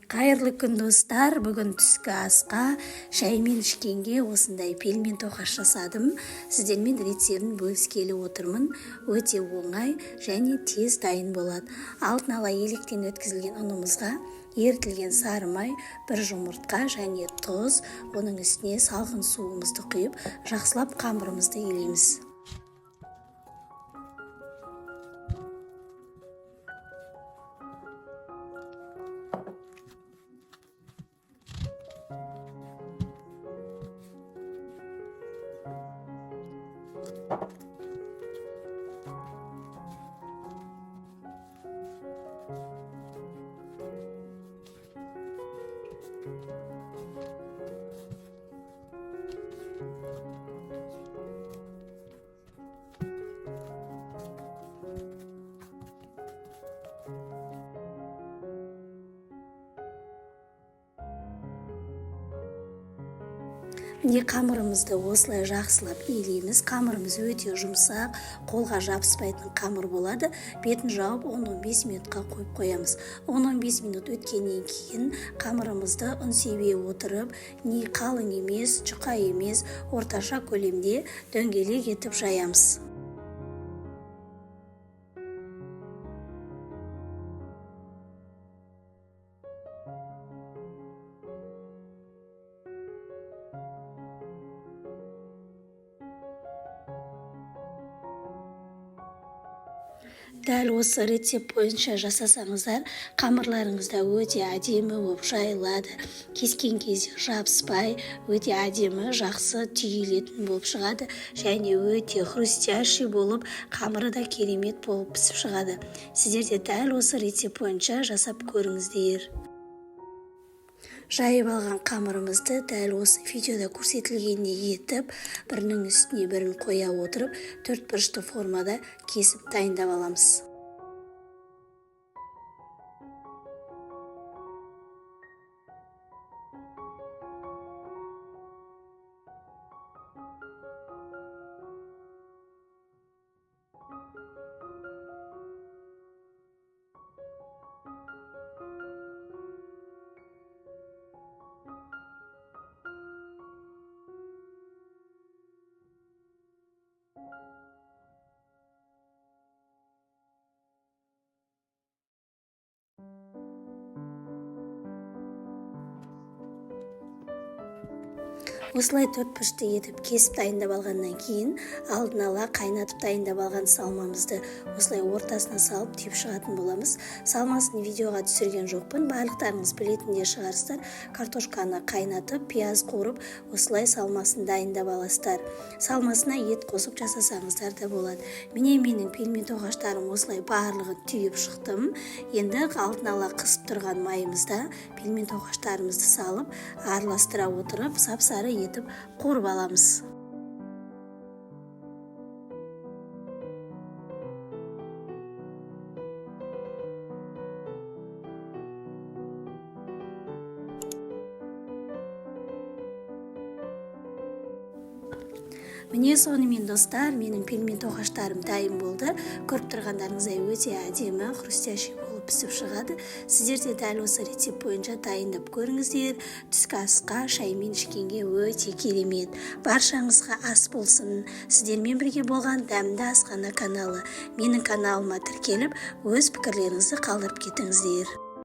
Қайырлы күн, достар! Бүгін түскі асқа, шаймен ішкенге осындай пельмен тоқаш жасадым. Сіздермен рецептін бөліскелі отырмын. Өте оңай және тез дайын болады. Алдын ала електен өткізілген ұнымызға ерітілген сары май, бір жұмыртқа және тұз, оның үстіне салқын суымызды құйып, жақсылап қамырымызды илейміз. Міне, қамырымызды осылай жақсылап илейміз. Қамырымыз өте жұмсақ, қолға жабыспайтын қамыр болады. Бетін жауып, 10-15 минутқа қойып қоямыз. 10-15 минут өткеннен кейін қамырымызды ұн себе отырып, не қалың емес, жұқа емес, орташа көлемде дөңгелек етіп жаямыз. Дәл осы рецепт бойынша жасасаңыздар, қамырларыңыз да өте әдемі болып жайылады. Кескен кезде жабыспай, өте әдемі, жақсы түйілетін болып шығады және өте хрустящий болып, қамыры да керемет болып пісіп шығады. Сіздер де дәл осы рецепт бойынша жасап көріңіздер. Жайып алған қамырымызды дәл осы видеода көрсетілгендей етіп, бірінің үстіне бірін қоя отырып, төрт бұрышты формада кесіп дайындап аламыз. Осылай төрт бұрышты етіп кесіп дайындап алғаннан кейін, алдын ала қайнатып дайындап алған салмамызды осылай ортасына салып, түйіп шығатын боламыз. Салмасын видеоға түсірген жоқпын, барлықтарыңыз білетін де шығарсыздар. Картошканы қайнатып, пияз қуырып, осылай салмасын дайындап аласыздар. Салмасына ет қосып жасасаңыздар да болады. Міне, менің пельмен тоқаштарым осылай барлығын түйіп шықтым. Енді алдын ала қызып тұрған майымызда пельмен тоқаштарымызды салып, араластыра отырып, сап-сары етіп қуырып аламыз. Міне, сонымен, достар, менің пельмен тоқаштарым дайын болды. Көріп тұрғандарыңыздай, өте әдемі, хрустящий болып пісіп шығады. Сіздер де дәл осы рецепт бойынша дайындап көріңіздер. Түскі асқа, шаймен ішкенге өте керемет. Баршаңызға ас болсын! Сіздермен бірге болған Дәмді асхана каналы. Менің каналыма тіркеліп, өз пікірлеріңізді қалдырып кетіңіздер.